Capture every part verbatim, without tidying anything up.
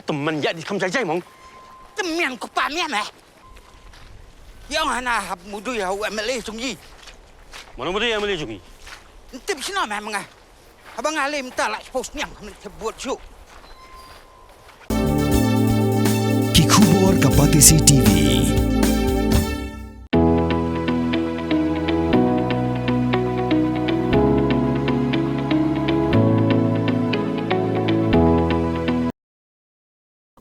Tymmen ïa di kham jai jai mong. Tymmen ko pa mian eh. Ïa nga na hap mudui ha u M L A jong i. Mano mudui M L A jong i? Ntip sino meh menga. Haba nga lem ta la post niang khamne te buat ju. Ki khubor ka Batesi T V.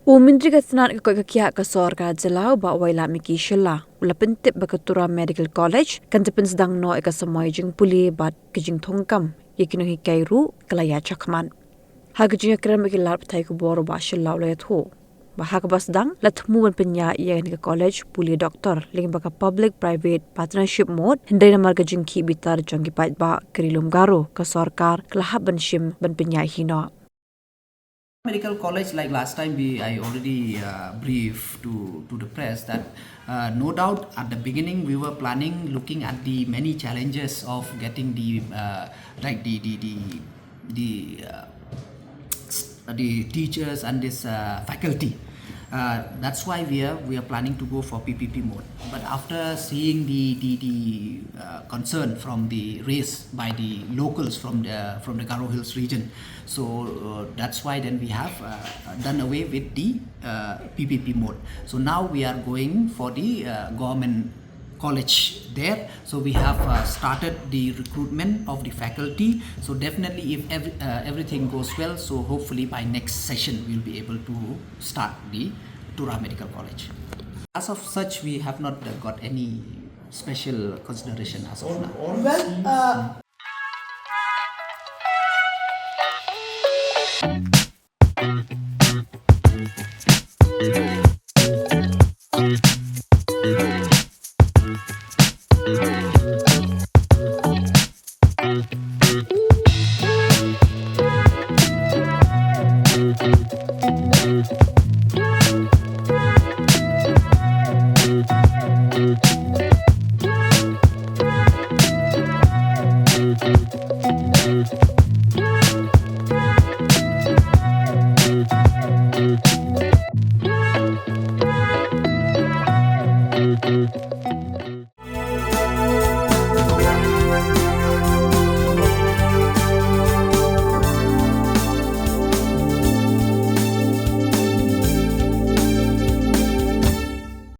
U Myntri ka Tnad ka Koit ka Khiah ka Sorkar Jylla u Bah Wailadmiki Shylla u la pyntip ba ka Tura Medical College kan da pynsdang noh ïa ka samoi jingpule bad ka jingthungkam ïa ki nonghikai ruh ka la ïa chakhmat. Ha ka jingïakren bad ki lad pathai khubor u Bah Shylla u la ïathuh ba ha kaba sdang la thmu ban pynïaid ïa kane ka college pule doktor lyngba ba ka public private partnership mode, hynrei namar ka jingkhih bitar jong ki paidbah ka Ri Lum Garo ka sorkar ka la hap ban shim ban pynïaid hi noh. Medical College, like last time, we I already uh, briefed to to the press that uh, no doubt at the beginning we were planning, looking at the many challenges of getting the uh, like the the the the, uh, s- the teachers and this uh, faculty. Uh, that's why we are we are planning to go for P P P mode. But after seeing the the, the uh, concern from the raised by the locals from the from the Garo Hills region, so uh, that's why then we have uh, done away with the uh, P P P mode. So now we are going for the uh, government college there. So we have uh, started the recruitment of the faculty. So definitely, if every, uh, everything goes well, so hopefully by next session we'll be able to start the Tura Medical College. As of such, we have not uh, got any special consideration as of now. Well, uh,